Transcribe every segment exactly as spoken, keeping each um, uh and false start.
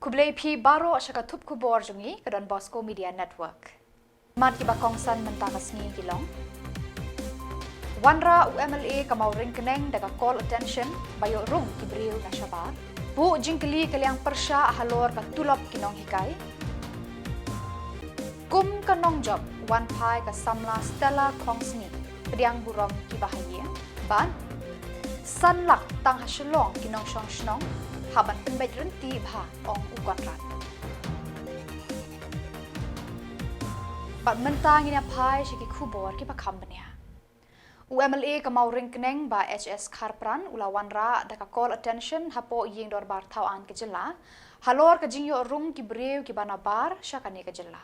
Khublei phi baroh sha ka thup khubor jong ngi ka Don Bosco Media Network. Mat ki ba kongsan mynta ka sngi ki long: Wanrah u M L A ka Mawryngkneng da ka call attention ba ïoh rung ki briew na shabar. Buh jingkylli ka liang pyrshah halor ka tulop ki nonghikai. Kum ka nongjop wan phai ka samla Stella Khongsni pdiang burom ki ba ha ïing. Bad san lak tang ha Shillong ki nongshong shnong hap ban pynbeit rynti bha, ong u Conrad. Bad mynta ngin ïa phai sha ki khubor ki ba kham bniah. U M L A ka Mawryngkneng Bah H S Kharpran u la wanrah da ka call attention hapoh ïing dorbar thaw aiñ ka jylla halor ka jingïoh rung ki briew ki ba nabar sha kane ka jylla.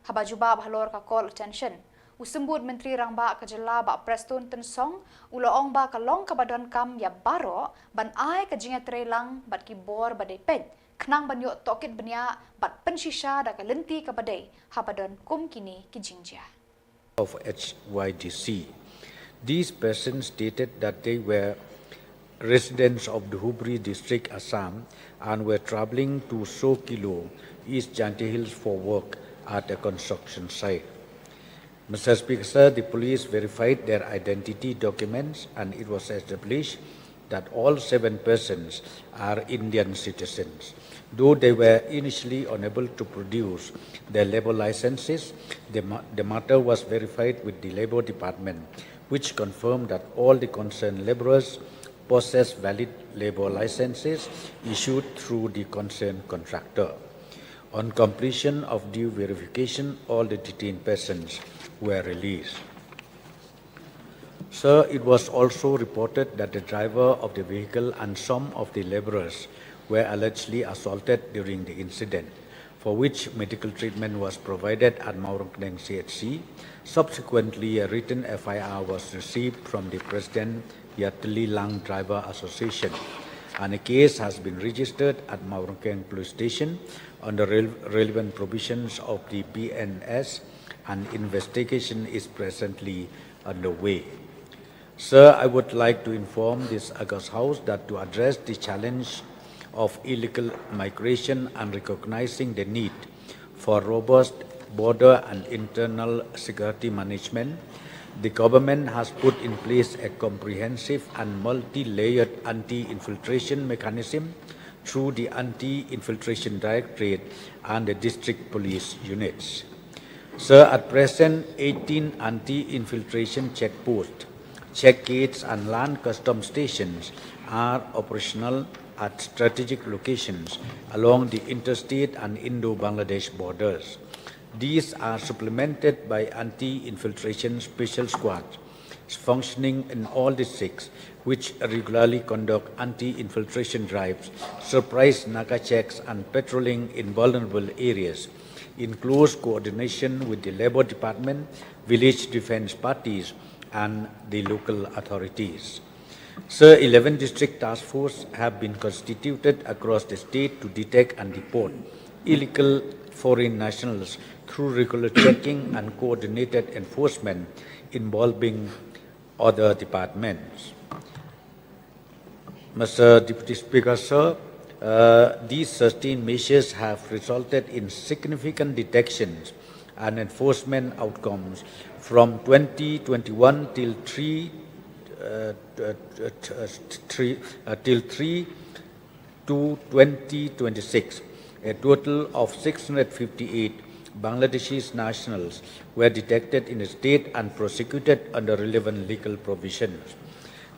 Haba jubab halor ka call attention, u Symbud Myntri Rangbah ka jylla Bah Prestone Tynsong u la ong ba ka long ka ba donkam ïa baroh ban ai ka jingïatreilang bad ki bor ba dei peit khnang ban ïoh tohkit bniah bad pynshisha da ka lynti ka ba dei haba don kum kine ki jingjia. Of H Y D C. These persons stated that they were residents of Dhubri district, Assam, and were travelling to Sokilo, East Jaintia Hills for work at a construction site. Mister Speaker, sir, the police verified their identity documents and it was established that all seven persons are Indian citizens. Though they were initially unable to produce their labour licences, the, ma- the matter was verified with the Labour Department, which confirmed that all the concerned labourers possess valid labour licences issued through the concerned contractor. On completion of due verification, all the detained persons were released. Sir, it was also reported that the driver of the vehicle and some of the labourers were allegedly assaulted during the incident, for which medical treatment was provided at Mawryngkneng C H C. Subsequently, a written F I R was received from the President Yatali Lang Driver Association, and a case has been registered at Mawryngkneng Police Station under rel- relevant provisions of the B N S, and investigation is presently underway. Sir, I would like to inform this august House that to address the challenge of illegal migration and recognizing the need for robust border and internal security management, the government has put in place a comprehensive and multi-layered anti-infiltration mechanism through the Anti-Infiltration Directorate and the district police units. Sir, at present, eighteen anti-infiltration checkposts, check gates and land custom stations are operational at strategic locations along the interstate and Indo-Bangladesh borders. These are supplemented by anti-infiltration special squads functioning in all districts, which regularly conduct anti-infiltration drives, surprise Naga checks and patrolling in vulnerable areas, in close coordination with the Labour Department, village defence parties and the local authorities. Sir, eleven district task force have been constituted across the state to detect and deport illegal foreign nationals through regular checking and coordinated enforcement involving other departments. Mister Deputy Speaker, sir, uh, these sustained measures have resulted in significant detections and enforcement outcomes from twenty twenty-one till three, uh, uh, uh, three, uh, till three to twenty twenty-six. A total of six hundred fifty-eight Bangladeshi nationals were detected in the state and prosecuted under relevant legal provisions.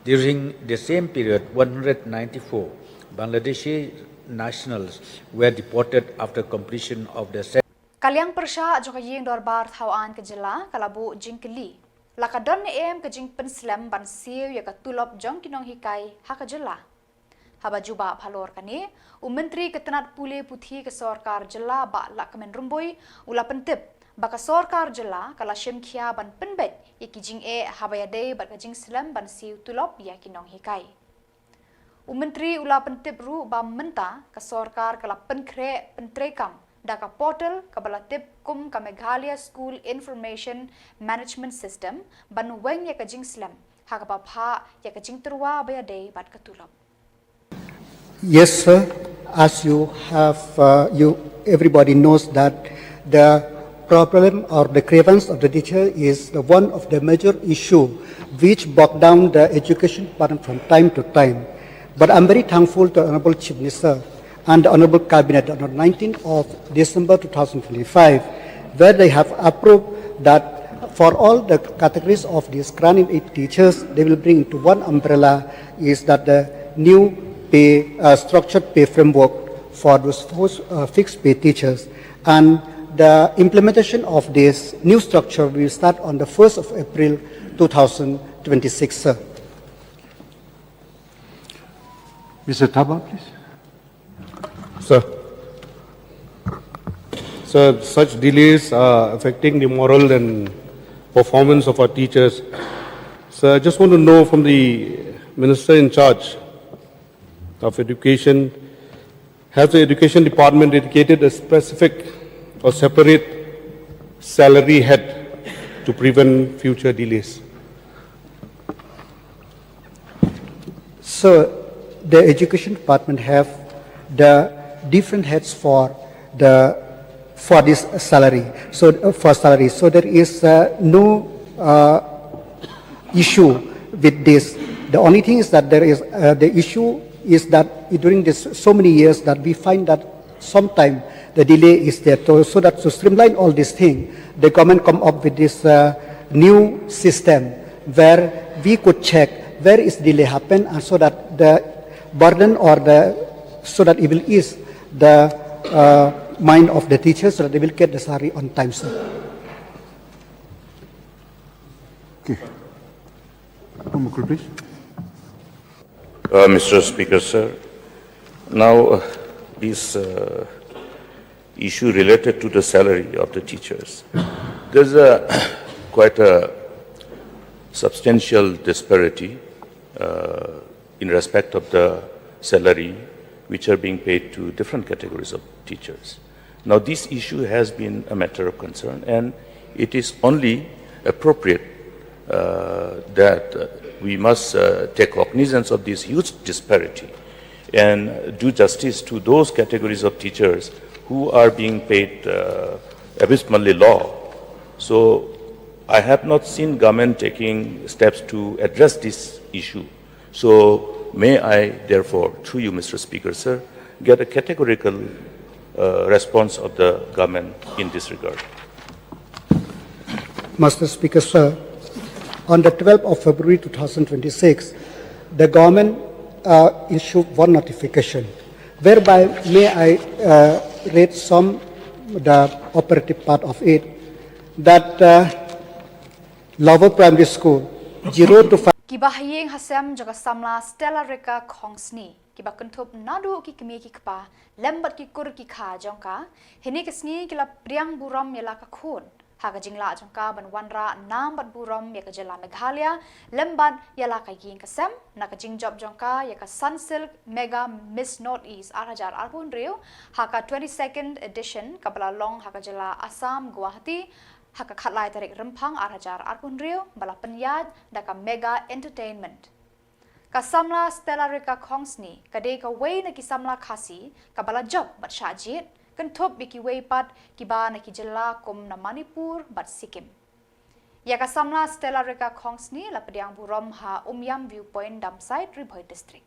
During the same period, one hundred ninety-four Bangladeshi nationals were deported after completion of the Ka liang pyrshah jong ka ïing dorbar thaw aiñ ka jylla ka la buh jingkylli, la ka don ne em ka jingpynslem ban siew ïa ka tulop jong ki nonghikai ha ka jylla. Haba jubab halor kane, u Myntri ka tnat pule puthi ka sorkar jylla Bah Lahkmen Rymbui u la pyntip ba ka sorkar jylla ka la shim khia ban pynbeit ïa ki jingeh haba ïadei bad ka jingslem ban siew tulop ïa ki nonghikai. U Myntri u la pyntip ruh ba mynta ka sorkar ka la pynkhreh pyntreikam da ka portal kaba la tip kum ka Meghalaya School Information Management System ban weng ïa ka jingslem ha kaba phah ïa ka jingtyrwa ba ïadei bad ka tulop. Yes, sir. As you have, uh, you everybody knows that the problem or the grievance of the teacher is the one of the major issue which bog down the education department from time to time. But I'm very thankful to Honorable Chief Minister and the Honorable Cabinet on the nineteenth of December two thousand twenty-five, where they have approved that for all the categories of these grant in aid teachers, they will bring into one umbrella is that the new pay, uh, structured pay framework for those fos- uh, fixed pay teachers. And the implementation of this new structure will start on the first of April two thousand twenty-six, sir. Mister Thabah, please. Sir. Sir, such delays are affecting the moral and performance of our teachers. Sir, I just want to know from the Minister in charge of Education, has the Education Department dedicated a specific or separate salary head to prevent future delays? So the education department have the different heads for the for this salary. So, uh, for salary, so there is, uh, no, uh, issue with this. The only thing is that there is, uh, the issue is that during this so many years that we find that sometime the delay is there. So, so that to streamline all this thing, the government come up with this, uh, new system where we could check where is delay happen, and so that the burden or the so that it will ease the, uh, mind of the teachers so that they will get the salary on time, sir. Okay. Mukul, please. Uh, Mister Speaker, sir, now, uh, this, uh, issue related to the salary of the teachers, there's a quite a substantial disparity, uh, in respect of the salary which are being paid to different categories of teachers. Now, this issue has been a matter of concern, and it is only appropriate, uh, that, uh, we must, uh, take cognizance of this huge disparity and do justice to those categories of teachers who are being paid, uh, abysmally low. So I have not seen government taking steps to address this issue. So may I therefore, through you, Mister Speaker, sir, get a categorical, uh, response of the government in this regard? Mister Speaker, sir, on the twelfth of February two thousand twenty-six, the government, uh, issued one notification whereby may I, uh, read some the operative part of it, that, uh, Lower Primary School, zero to five. Kiba ha ïing ha sem jong ka samla Stella Rika Khongsni, kiba kynthup naduh ki kmie ki kpa lem bad ki kur ki kha jong ka, hynne ka sngi ki la pdiang burom ïa la ka khun ha ka jinglah jong ka ban wanrah nam bad burom ïa ka jylla Meghalaya lem bad ïa la ka ïing ka sem na ka jingjop jong ka ïa ka Sunsilk Mega Miss North East ar hajar arphew hynriew ha ka twenty-second edition kaba la long ha ka jylla Assam, Guwahati, ha ka khatlai tarik Rymphang ar hajar arphew hynriew, ba la pynïaid da ka Mega Entertainment. Ka samla Stella Rika Khongsni ka dei kawei na ki samla Khasi kaba la jop bad shah jied, kynthup ïa kiwei pat kiba na ki jylla kum na Manipur bad Sikkim. Ïa ka samla Stella Rika Khongsni la pdiang burom ha Umiam Viewpoint, Damsait, Ri Bhoi District.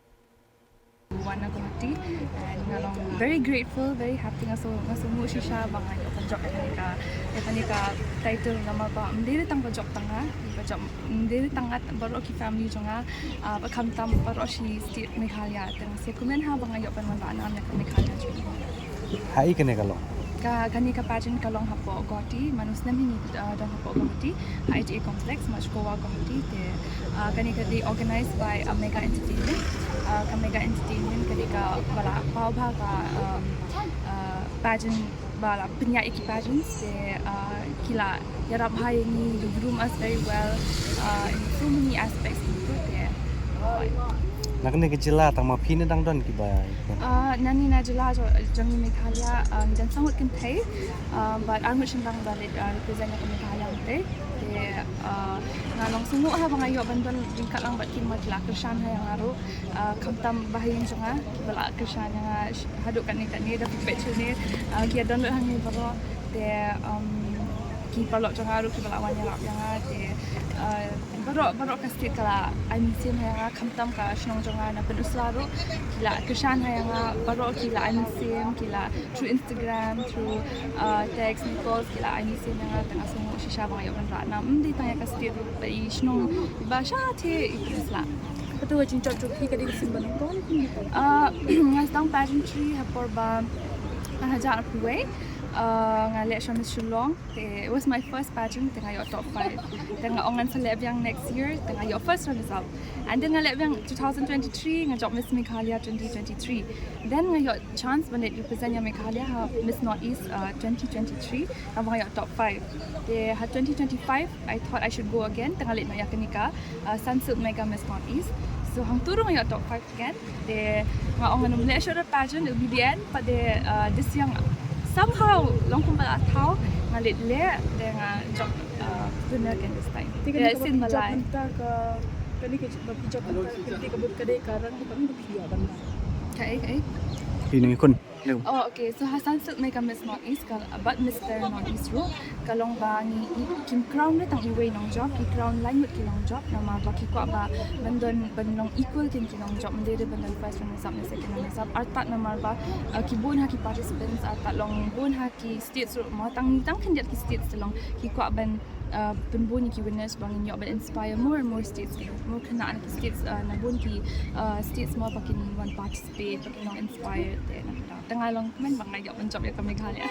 Wan na Guwahati, and nga long very grateful, very happy, nga sngew, nga sngew shisha ba nga ïoh ban jop ïa kane ka, ïa kane ka title namar ba ym dei tang ba jop tang nga, ba jop, ym dei tang nga, baroh ki family jong nga, ah, ba khamtam baroh shi state Meghalaya, te nga sngewkmen ha ba nga ïoh ban wanrah nam ïa ka Meghalaya jong ngi. Ha i kane ka long? Ka, kane ka pageant ka long hapoh Guwahati, man u snem hi ngi, ah, don hapoh Guwahati, ha I T A Complex, Mach Goa Guwahati, te, ah, kane ka dei organized by, ah, Mega Entertainment. Ah, ka Mega Entertainment ka dei kaba la paw bha ka, um, ah, pageant ba la pynïaid ïa ki pageants, te, ah, ki la ïarap bha ïa ngi, they groom us very well, uh, in so many aspects kumto te. Na kane ka jylla tang ma phi ne dang don kiba? Uh, nangne na jylla jong, jong ngi Meghalaya, uh, ngi don sangut kynthei, uh, bad arngut shynrang ba leit, uh, represent ïa ka Meghalaya kumto te. Te, uh, nga long sngewbha ba nga ïoh ban don ryngkat lang bad ki namar ki la kyrshan ha ïa nga ruh, uh, khamtam ba ha ïing jong nga ki ba la kyrshan ïa nga sh- haduh katne katne da phi peit shuh ne, uh, ki ïa don lut hangne baroh. Te, um, ki paralok jong nga ruh ki ba la wan ïarap ïa nga te, uh, baroh baroh ka state ka la ai mynsiem ha ïa nga khamtam ka shnong jong nga na Pynursla ruh ki la kyrshan ha ïa nga baroh ki la ai mynsiem ki la through Instagram, through, uh, text, ni calls, ki la ai mynsiem ïa nga te nga sngew shisha ba nga ïoh ban rah nam ym dei tang ïa ka state ruh ba i shnong ba sha te i Pynursla. Kato ka jingjop jong phi ka dei ka sien ba nyngkong? Uh, nga sdang pageantry ha por ba ar hajar arphew wei. Uh, nga leh sha Miss Shillong. Te, it was my first pageant, te nga ïoh top five. Te nga ong ngan sa leh biang next year, te nga ïoh first runners up. And then nga leh biang twenty twenty-three, nga jop Miss Meghalaya twenty twenty-three. Then nga ïoh chance ban leit represent ïa Meghalaya ha Miss Northeast, uh, twenty twenty-three, kaba nga ïoh top five. Te ha twenty twenty-five, I thought I should go again, te nga leit noh ïa kane ka, uh, Sunsilk Mega Miss Northeast. So hangtu ruh nga ïoh top five again. Te nga ong ngan ym leh shuh da pageant, it'll be the end, but the, uh, this year nga somehow long kumba la thaw, nga leit leh, te nga jop, uh, winner again this time. Te kane ka ba phi jop mynta ka, kane ka ba phi jop mynta ka, kane ka bud ka dei ka rang ba phi ïoh ban. Kaei, kaei? Phi nang ikun. Oh, okay. So ha Sunsilk Mega Miss Northeast ka bad Mister Northeast ruh ka long ba ngi, ngi kim crown re tang iwei nongjop, ki crown lai ngut ki nongjop namar ba ki kwah ba ban don ban long equal kin ki nongjop, ym dei re ban don first runners up ne second runners up. Artat namar ba, uh, ki bun ha ki participants artat long bun ha ki states ruh mo tang tang khyndiat ki states te long ki kwah ban, uh, pynbun ïa ki winners ba ngin ïoh ban inspire more and more states ki more khynnah na ki states, uh, na bun ki, uh, states mo ba kin wan participate ba kin long inspired te na. Te nga long kmen ba nga ïoh ban jop ïa ka Meghalaya.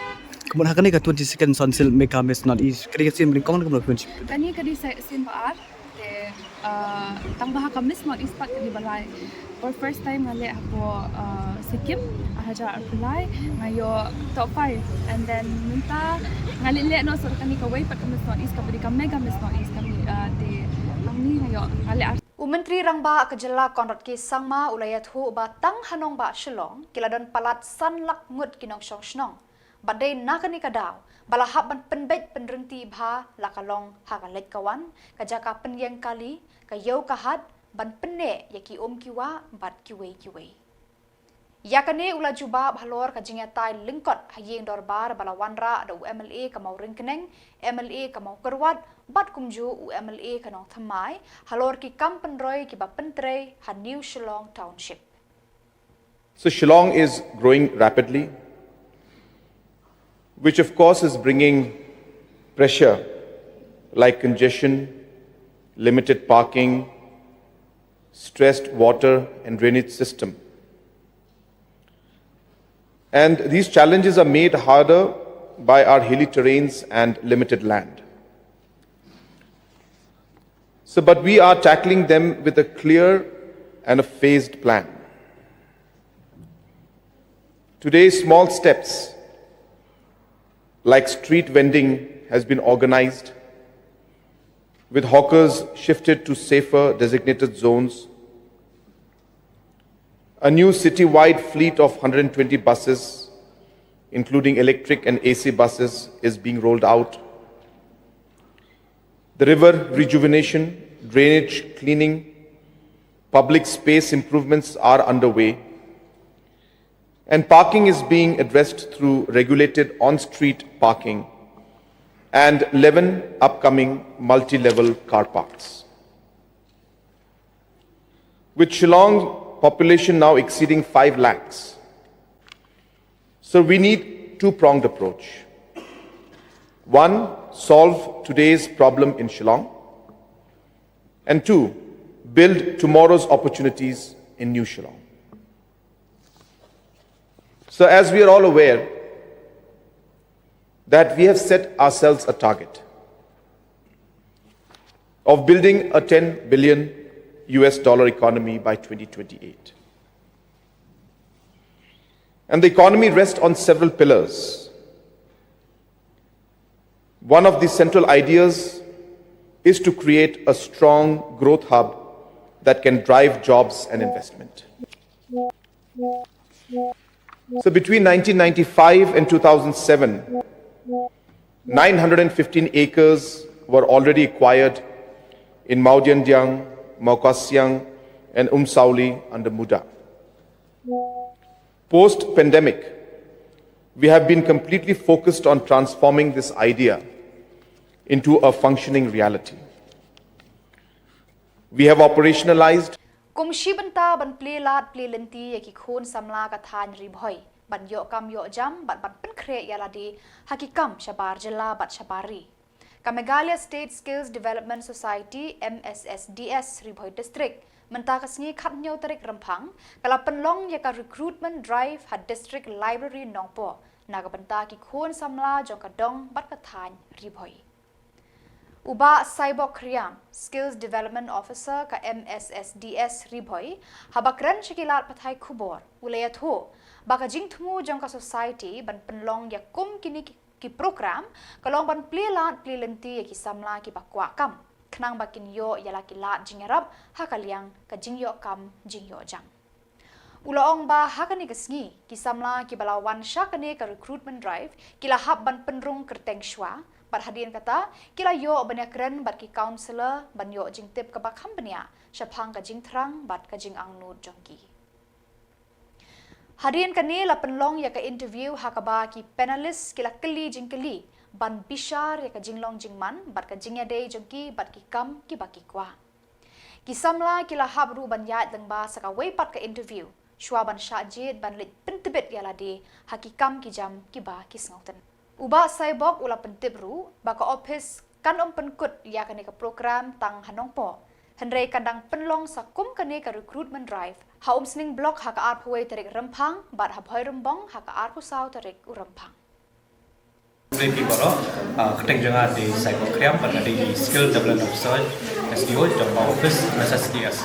Kumno ha kane ka twenty-second Sunsilk Mega Miss Northeast ka dei ka sien ba nyngkong ne kumno phi? Kane ka dei sien ba ar. Te, uh, tang ba ha ka Miss Northeast pat ka dei ba lai. For first time nga leh hapoh, uh, Sikkim ar hajar arphew lai, nga ïoh top five. And then mynta nga leit leh noh sa kane kawei pat ka Miss Northeast kaba dei ka Mega Miss Northeast kane, uh, te hangne nga ïoh nga leh ar. U Myntri Rangbah ka Jylla Conrad K Sangma u la ïathuh ba tang ha nongbah Shillong ki la don palat san lak ngut ki nongshong shnong. Bad dei na kane ka daw ba la hap ban pynbeit pynryntih bha la ka long ha ka leit ka wan, ka jaka pynïeng kali, ka ïew ka hat, ban pynneh ïa ki um ki wah bad kiwei kiwei. Ïa kane u la jubab halor ka jingïatai lyngkot ha ïing dorbar ba la wanrah da u M L A ka Mawryngkneng, M L A ka Mawkyrwat bad kumjuh u M L A ka Nongthymmai halor ki kam pynroi kiba pyntrei ha New Shillong Township. So Shillong is growing rapidly, which of course is bringing pressure like congestion, limited parking, stressed water and drainage system. And these challenges are made harder by our hilly terrains and limited land. So, but we are tackling them with a clear and a phased plan. Today, small steps like street vending has been organized, with hawkers shifted to safer designated zones. A new citywide fleet of hundred and twenty buses, including electric and A C buses, is being rolled out. The river rejuvenation, drainage cleaning, public space improvements are underway, and parking is being addressed through regulated on-street parking and eleven upcoming multi-level car parks. With Shillong population now exceeding five lakhs, so we need two-pronged approach. One, solve today's problem in Shillong. And two, build tomorrow's opportunities in New Shillong. So as we are all aware that we have set ourselves a target of building a ten billion U S dollar economy by twenty twenty-eight. And the economy rests on several pillars. One of the central ideas is to create a strong growth hub that can drive jobs and investment. So between nineteen ninety-five and two thousand seven, nine hundred fifteen acres were already acquired in Mawdiandiang, Mawkasiang, and Umsawli under MUDA. Post pandemic, we have been completely focused on transforming this idea into a functioning reality. We have operationalized Kum shi bynta ban plie lad plie lynti ïa ki khun samla ka thaiñ Ri Bhoi ban ïoh kam ïoh jam bad ban pynkhreh ïa lade ha ki kam shabar jylla bad shabar ri. Ka Meghalaya State Skills Development Society, M S S D S, Ri Bhoi District, mynta ka sngi khathynñiew tarik Rymphang, ka la pynlong ïa ka recruitment drive ha District Library Nongpoh na ka bynta ki khun samla jong ka dong bad ka thaiñ Ri Bhoi. U Bah Saibok Khriam, Skills Development Officer ka M S S D S Ri Bhoi, haba kren sha ki lad pathai khubor, u la ïathuh ba ka jingthmu jong ka society ban pynlong ïa kum kine ki, ki program ka long ban plie lad plie lynti ïa ki samla kiba kwah kam, khnang ba kin ïoh ïa la ki lad jingïarap ha ka liang ka jingïoh kam jingïoh jam. U la ong ba ha kane ka sngi ki samla kiba la wan sha kane ka recruitment drive ki la hap ban pynrung kyrteng shuwa, bad hadien kata ki la ïoh ban ïakren bad ki counsellor ban ïoh jingtip kaba kham bniah shaphang ka jingthrang bad ka jingangnud jong ki. Hadien kane la pynlong ïa ka interview ha kaba ki panelist ki la kylli jingkylli ban bishar ïa ka jinglong jingman bad ka jingïadei jong ki bad ki kam kiba ki kwah. Ki samla ki la hap ruh ban ïaid lyngba sa kawei pat ka interview shuwa ban shah jied ban leit pyntbit ïa lade ha ki kam ki jam kiba ki sngewtynnat. U Bah Saibok u la pyntip ruh ba ka ophis kan ym pynkut ïa kane ka program tang ha Nongpoh, hynrei kan dang pynlong sa kum kane ka recruitment drive ha Umsning Block ha ka arphew wei tarik Rymphang bad ha Bhoirymbong ha ka arphew saw tarik u Rymphang. Khublei phi baroh, ah, kyrteng jong nga dei Saibok Khriam bad nga dei Skill Development Officer, S D O, jong ka office M S S D S.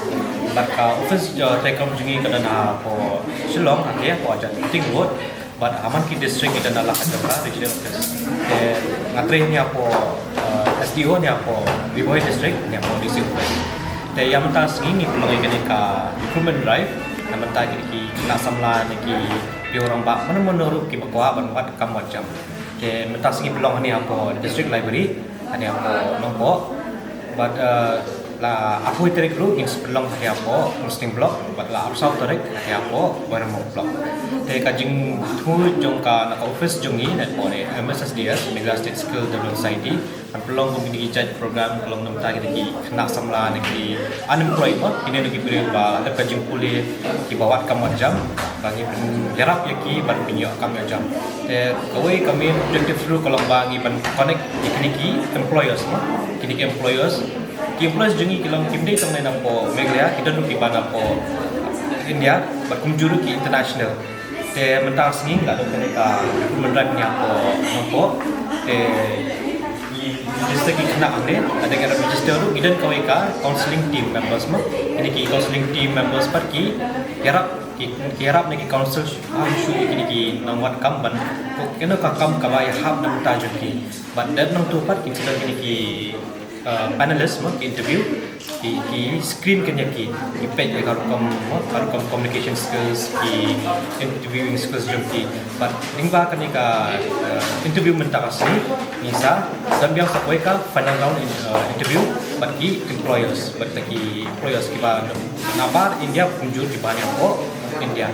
Bad ka office, ah, treikam jong ngi ka don hapoh Shillong, hangne hapoh Genting Road. Bad ha man ki district ngi don da la ka jong ka regional office. Te nga trei hangne hapoh, ah, S D O hangne hapoh Ri Bhoi District, hangne hapoh D C office. Te ïa mynta sngi ngi pynlong ïa kane ka recruitment drive, ïa mynta ki, ki khynnah samla ne ki briew rangbah mano mano ruh kiba kwah ban wad kam wad jam. Te mynta sngi pynlong hangne hapoh District Library, hangne hapoh Nongpoh. Bad, eh, la arphew tarik ruh ngin sa pynlong hangne hapoh Umsning Block, bad la arphew saw tarik hangne hapoh Bhoirymbong Block. Te ka jingthmu jong ka na ka office jong ngi, na ka M S S D S, Meghalaya State Skill Development Society, kan pynlong kum kine ki jait program, ka long na bynta kine ki khynnah samla ne ki unemployed mo, kine ne ki briew ba leh ka jingpule, kiba wad kam wad jam, ba ngi pynïarap ïa ki ban pynïoh kam ïoh jam. Te kawei ka main objective ruh ka long ba ngi ban connect ïa kine ki employers mo, kine ki employers. Ki employers jong ngi ki long kim dei tang na napoh Meghalaya, ki don ruh kiba napoh India, bad kumjuh ruh ki international. Te mynta sngi la don kane ka recruitment drive hangne hapoh Nongpoh. Te ngi register ki khynnah hangne, lada ki register ruh ngi don kawei ka counselling team members mo. Kine ki counselling team members pat ki ïarap, ki, ki ïarap ne ki counsel, ah, shuh ïa kine ki nongwad kam ban, ko, kano ka kam kaba ïahap na bynta jong ki. Bad dep nangta pat kin sa don kine ki, uh, panelist mo, ki interview, ki, ki screen kan ïa ki, ki peit ïa ka rukom mo, ka rukom communication skills, ki interviewing skills jong ki. Bad lyngba kane ka, uh, interview mynta ka sngi, ngi sa don biang sa kawei ka final round in, uh, interview bad ki employers, bad ki employers kiba na bar India kumjuh kiba na hapoh India.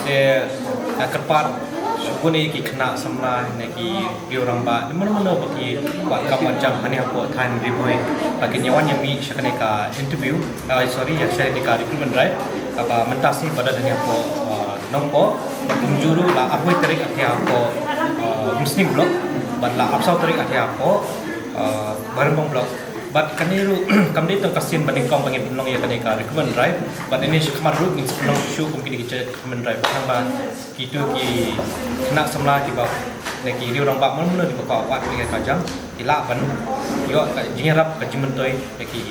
Te, uh, kyrpad sha kine ki khynnah samla ne ki briew rangbah, ne mano mano ba ki wad kam wad jam hangne hapoh thaiñ Ri Bhoi, ba kin ïa wan ïa mih sha kane ka interview, ah, sorry, ïa sha kane ka recruitment drive, kaba mynta sngi ba don hangne hapoh, ah, Nongpoh, bad kumjuh ruh la arphew tarik hangne hapoh, ah, Umsning Block, bad la arphew saw tarik hangne hapoh, ah, Bhoirymbong Block. Bad kane ruh kam dei tang ka sien ba nyngkong ba ngin pynlong ïa kane ka recruitment drive, bad ine shakhmat ruh ngin sa pynlong shuh kum kine ki jait recruitment drive, khnang ba kito ki khynnah samla kiba, ne ki briew rangbah mano mano kiba kwah wad ïa ka kam jam, ki lah ban ïoh ka jingïarap ka jingmyntoi ïa ki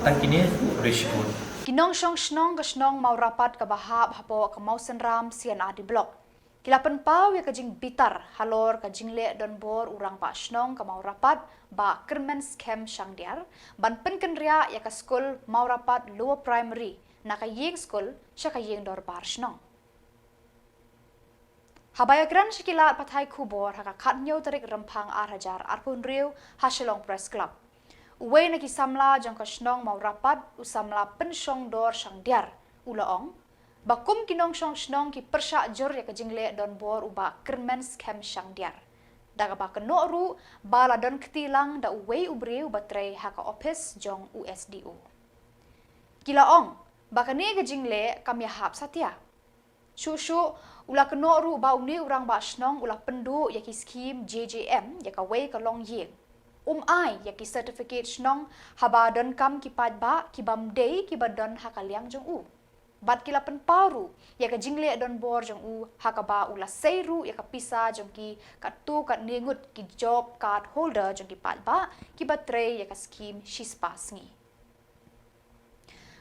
tang kine ruh shibun. Ki nongshong shnong ka shnong Mawrapat kaba hap hapoh ka Mawsynram C and R D Block, ki la pynpaw ïa ka jingbitar halor ka jingleh donbor u rangbah shnong ka Mawrapat, Bah Kyrmenskhem Shangdiar, ban pynkynriah ïa ka skul Mawrapat Lower Primary na ka ïing skul sha ka ïing dorbar shnong. Haba ïakren sha ki lad pathai khubor ha ka khathynñiew tarik Rymphang ar hajar arphew hynriew ha Shillong Press Club, Uwei na ki samla jong ka shnong Mawrapat, u samla Pynshong Dor Shangdiar, u la ong ba kum ki nongshong shnong ki pyrshah jur ïa ka jingleh donbor u Bah Kyrmen Skhem Shangdiar, da kaba kynnoh ruh ba la don kti lang da uwei u briew ba trei ha ka ophis jong u S D O. Ki la ong ba kane ka jingleh kam ïahap satia. Shuh shuh u la kynnoh ruh ba une u rangbah shnong u la pynduh ïa ki skhim J J M ïa kawei ka longïing. Um ai ïa ki certificate shnong haba donkam ki paidbah ki bym dei kiba don ha ka liang jong u. Bad ki la pynpaw ruh ïa ka jingleh donbor jong u ha kaba u la sei ruh ïa ka pisa jong ki katto katne ngut ki job card holder jong ki paidbah kiba trei ïa ka skhim shispah sngi.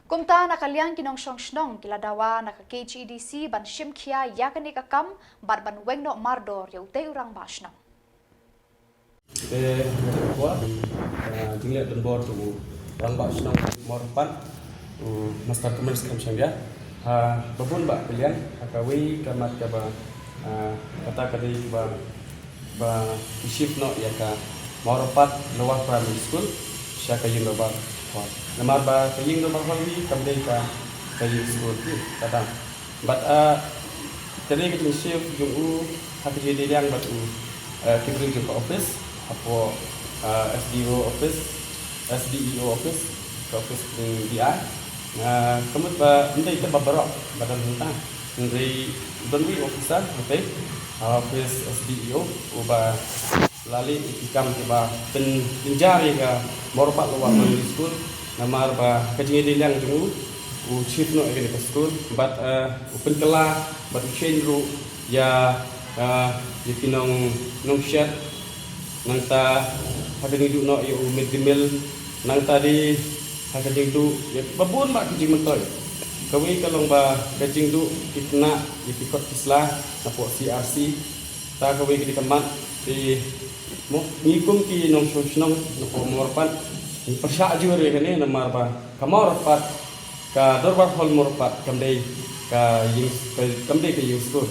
Kumta na ka liang ki nongshong shnong ki la dawa na ka K H A D C ban shim khia ïa kane ka kam bad ban weng noh mardor ïa utei u rangbah shnong. Te, wa, ah, jingleh donbor jong u rangbah shnong Mawrapat, u Master Kyrmen Skhem Shangdiar, ha ba bun bah ka liang, ha kawei ka mat kaba, ah, kata ka dei ba, ba ki shift noh ïa ka Mawrapat Lower Primary School sha ka ïing dorbar hall. Namar ba ka ïing dorbar hall hi kam dei ka, ka ïing skul hi, ka dang. Bad, ah, ka dei ka jingshift jong u ha ka jingïadei liang bad u, ah, ki briew jong ka office, hapoh, ah, S D O office, S D E O office, ka office jong D I. Ah, ka mut ba ym dei kaba baroh ba don hangta. Hynrei don uwei u officer hangtei, ah, office S D E O, uba la leh ïa ki kam kiba pynjynjar ïa ka Mawrapat Lower Primary School, namar ba ka jingïadei liang jong u, u chief noh ïa kane ka school, bad, eh, u pynkylla, bad u change ruh ïa, eh, ïa ki nong, nongshet, nangta ha ka jingduh noh ïa u mid day meal, nangta dei ha ka jingduh ïa ba bun bah ki jingmyntoi. Kawei ka long ba ka jingduh ki khynnah ïa ki kot ki sla napoh C R C, ta kawei ka dei ka mat, te mo, ngi kum ki nongshong shnong napoh Mawrapat ngi pyrshah jur ïa kane namar ba ka Mawrapat, ka dorbar hall Mawrapat kam dei ka ïing, ka, kam dei ka ïing skul.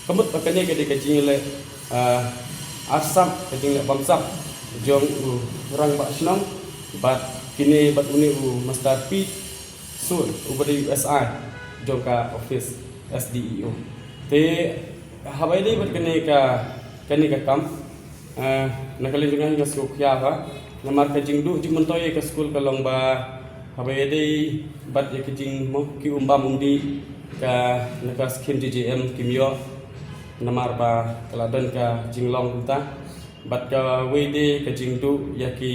Ka mut ba kane ka dei ka jingleh, ah, arsap, ka jingleh bamsap jong u rangbah shnong bad kine bad une u Master P Sur, uba dei u S I jong ka office S D E O. Te haba ïadei bad kane ka, kane ka kam, eh, na ka liang jong nga nga sngewkhia ba namar ka jingduh jingmyntoi ïa ka skul ka long ba haba ïadei bad ïa ka jingmo ki um bam um dih ka na ka skhim J J M kim ïoh namar ba ka la don ka jinglong kumta. Bad kawei de ka jingduh ïa ki,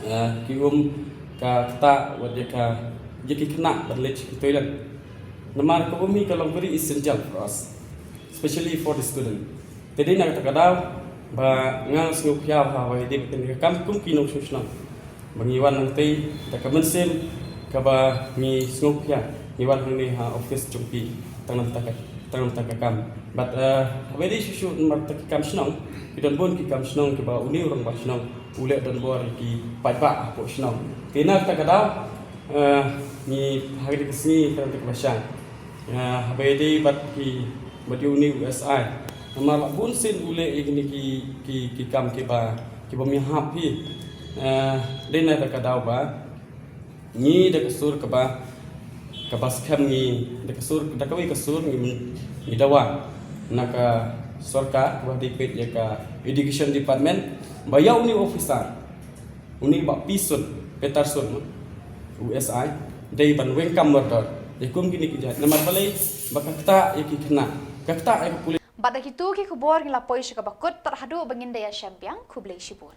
eh, ki um, ka ktah, wat ïa ka, ïa ki khynnah ban leit sha ki toilet. Namar ka um hi ka long very essential for us, especially for the student. Te dei na kata ka daw ba nga sngewkhia ha ba ïadei bad kane ka kam kum ki nongshong shnong. Ba ngi wan hangtei da ka mynsiem kaba ngi sngewkhia, ngi wan hangne ha office jong phi tang namar ka, tang namar ka kam. Bad, eh, haba ïadei shuh shuh namar ki kam shnong, ki don bun ki kam shnong kiba une u rangbah shnong u leh donbor ïa ki paidbah hapoh shnong. Te na kata ka daw, eh, ngi ha kane ka sngi, tang namar kaba shai, eh, haba ïadei bad ki, bad ïa une u S I, namar ba bun sien u leh ïa kine ki, ki, ki kam kiba, kiba ym ïahap hi. Eh, dei na kata ka daw ba ngi da ka sur kaba, kaba skhem ngi, da ka sur, da kawei ka sur ngi, ngi dawa na ka sorkar kaba dei peit ïa ka education department ba ïa une u officer, une u Bah P Sur, Peter Sur, u S I, dei ban weng kam mardor ïa kum kine ki jait namar balei ba ka ktah ïa ki khynnah, ka ktah ïa ka pule. Bad da kitu ki khubor ngi la poi sha kaba kut, tad haduh ba ngin da ïashem biang, khublei shibun.